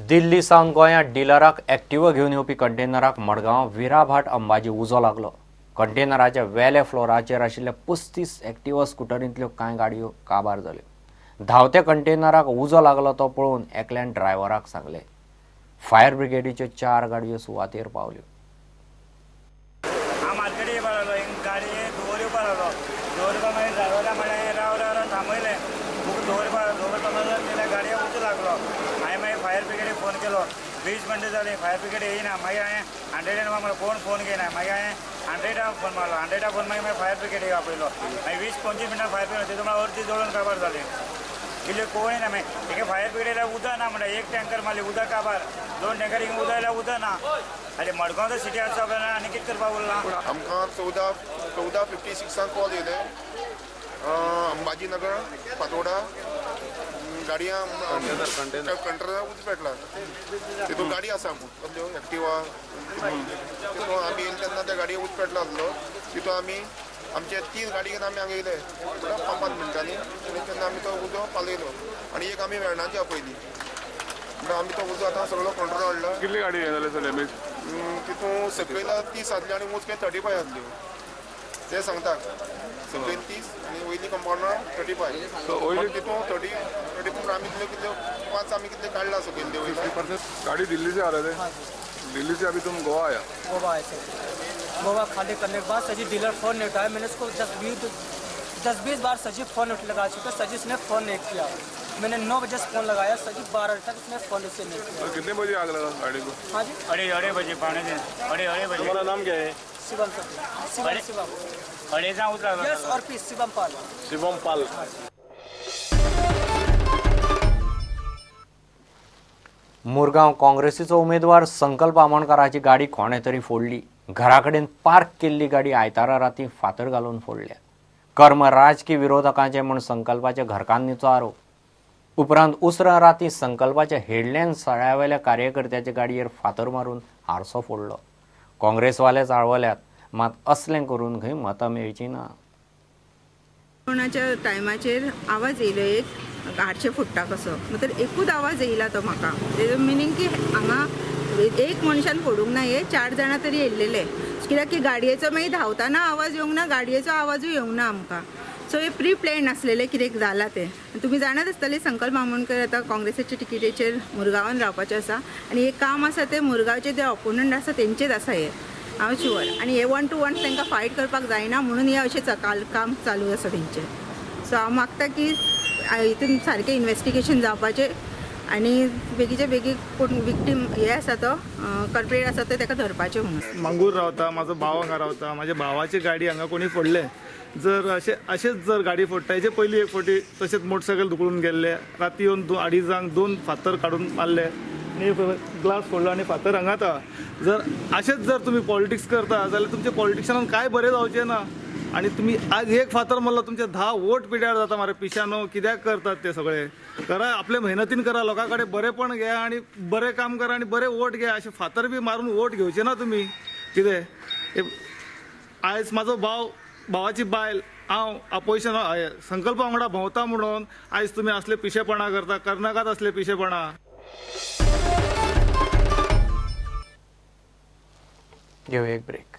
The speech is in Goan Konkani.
दिल्ली सावन गोंयांत डिलराक एक्टिवा घेवन येवपी कंटेनराक मडगांव विराभाट अंबाजी उजो लागलो. कंटेनराच्या वेल्या फ्लोराचेर आशिल्ल्या 35 एक्टिवा स्कुटरींतल्यो कांय गाडयो काबार जाल्यो. धांवत्या कंटेनराक उजो लागलो तो पळोवन एकल्यान ड्रायव्हराक सांगलें. फायर ब्रिगेडीच्यो 4 गाडयो सुवातेर पावल्यो. हांव मार्केट येवपा लागलो, गाडी धुंवर येवपा लागलो. धुंवर येवपा मागीर ड्रायव्हरा म्हणलें राव राव राव, थांबयलें. धुंवर धुंवर जाल्यार गाडयेक उजो लागलो. हांवें मागीर फायर ब्रिगेडीक फोन केलो. 20 मिनटां जालीं, फायर ब्रिगेड येयना. मागीर हांवें 101 म्हणलें, कोण फोन घेयना. मागीर हांवें 100 फोन मारलो. 100 फोन मागीर मागीर फायर ब्रिगेडीक आपयलो. मागीर 20-25 मिनटां फायर ब्रिगेड, तितून म्हळ्यार अर्दी जळून काबार जाली. इल्ले कोण ना. मागीर एके फायर ब्रिगेडीक उदक ना म्हणटा. एक टँकर मारली, उदक काबार. 2 टँकर हिंगा उदक आयल्यार उदक ना. आनी मडगांव तर सिटी आसा आनी कितें करपाक उरलां. आमकां 14:56 कॉल येयले, अंबाजीनगर फातोडा गाडयां कंटेनर उजो पेटला, तितून गाडी आसा कसल्यो एक्टिवा. तितून आमी येयले तेन्ना त्या गाडये उजो पेटला आसलो. तितून आमी आमचे 3 गाडी घेवन आमी हांगा येयले 5-5 मिनटांनी आनी तेन्ना आमी तो उजो पालयलो आनी एक आमी वेर्णाची आपयली. म्हणटा आमी तो उजो आतां सगळो कंट्रोल हाडला. कितली गाडी हें जालें सर डॅमेज? तितून सकयल 30 आसली आनी वयर 35 आसल्यो. ते सांगता सकयल 30 आनी वयली कंपाउंडर 35. वयली तितून 30 आमी कितले कितले 5 आमी कितले काडला सकयल ते वयले. गाड़ी दिल्ली से आ रहे थे? दिल्ली से अभी तुम गोवा आया? गोवा आए सर. गोवा खाली करने के बाद सर जी डीलर फ़ोन नहीं उठाया. मैंने उसको 10-20 बार सर जी फ़ोन लगा चुका, सर जी उसने फ़ोन नहीं किया. मैंने 9 बजे से फ़ोन लगाया सर जी, 12 बजे तक उसने फ़ोन रिसीव नहीं किया. तो कितने बजे आग लगा गाड़ी को? हाँ जी, 2:30 बजे, 2:45 बजे. तुम्हारा नाम क्या है? शिवम सर, शिवम शिवम अडेजां उजो लागलो. यस और पी शिवम पाल. शिवम पाल. मुरगांव काँग्रेसीचो उमेदवार संकल्प आमोणकाराची गाडी कोणें तरी फोडली. घरा कडेन पार्क केल्ली गाडी आयतारा राती फातर घालून फोडल्या. कर्म राजकी विरोधकांचे म्हूण संकल्पाच्या घरकान्नीचो आरोप. उपरांत उसरां राती संकल्पाच्या हेडल्यान सळ्यावेल्या कार्यकर्त्याचे गाडयेर फातर मारून हारसो फोडलो. काँग्रेसवाले चाळवल्यात, मात असलें करून खंय मतां मेळचीं ना. कोणाच्या टायमाचेर आवाज येयलो, एक हारशे फुट्टा कसो, तर एकूच आवाज येयला तो म्हाका. तेजो मिनींग की हांगा एक मनशान फोडूंक ना, हे 4 जाणां तरी येयल्लेले. कित्याक की गाडयेचो मागीर धांवतना आवाज येवंक ना, गाडयेचो आवाजूय येवंक ना आमकां. सो हे प्री प्लॅन आसलेलें कितें जालां तें तुमी जाणात आसतलें. संकल्प आमोणकर आतां काँग्रेसाच्या तिकेटीचेर मुरगांवान रावपाचें आसा आनी हें काम आसा तें मुरगांवचे जे ऑपोनंट आसा तेंचेच आसा हें हांव शुअर. आनी हे 1 to 1 तांकां फायट करपाक जायना म्हणून हे अशें काम चालू आसा तेंचें. सो हांव मागता की हितून सारकें इन्वेस्टिगेशन जावपाचें आनी बेगीचे बेगीन कोण विक्टीम हे आसा तो कल्प्रेट आसा तो ताका धरपाचें म्हणून. मांगूर रावता, म्हाजो भाव हांगा रावता. म्हाज्या भावाची गाडी हांगा कोणी फोडले. जर अशें अशेंच जर गाडी फोडटा, हेजे पयलीं एक फावटी तशेंच मोटरसायकल धुकळून गेल्ले. राती येवन 2-2.5 2 फातर काडून मारले आनी ग्लास फोडलो आनी फातर हांगात आहा. जर अशेंच जर तुमी पॉलिटिक्स करता जाल्यार तुमच्या पॉलिटिक्सान कांय बरें जावचें ना. आनी तुमी आज एक फातर मारलो, तुमचे 10 वोट पिड्यार जाता. मरे पिशानो, कित्याक करतात ते सगळे? करा आपले मेहनतीन करा, लोकां कडेन बरेंपण घे आनी बरें काम करा आनी बरें वोट घे. अशें फातर बी मारून वोट घेवचे ना तुमी. कितें आयज म्हाजो भाव, भावाची बायल, हांव अपोजिशन संकल्पा वांगडा भोंवता म्हणून आयज तुमी असले पिशेपणां करता. करनाकात असले पिशेपणां. घेवया एक ब्रेक.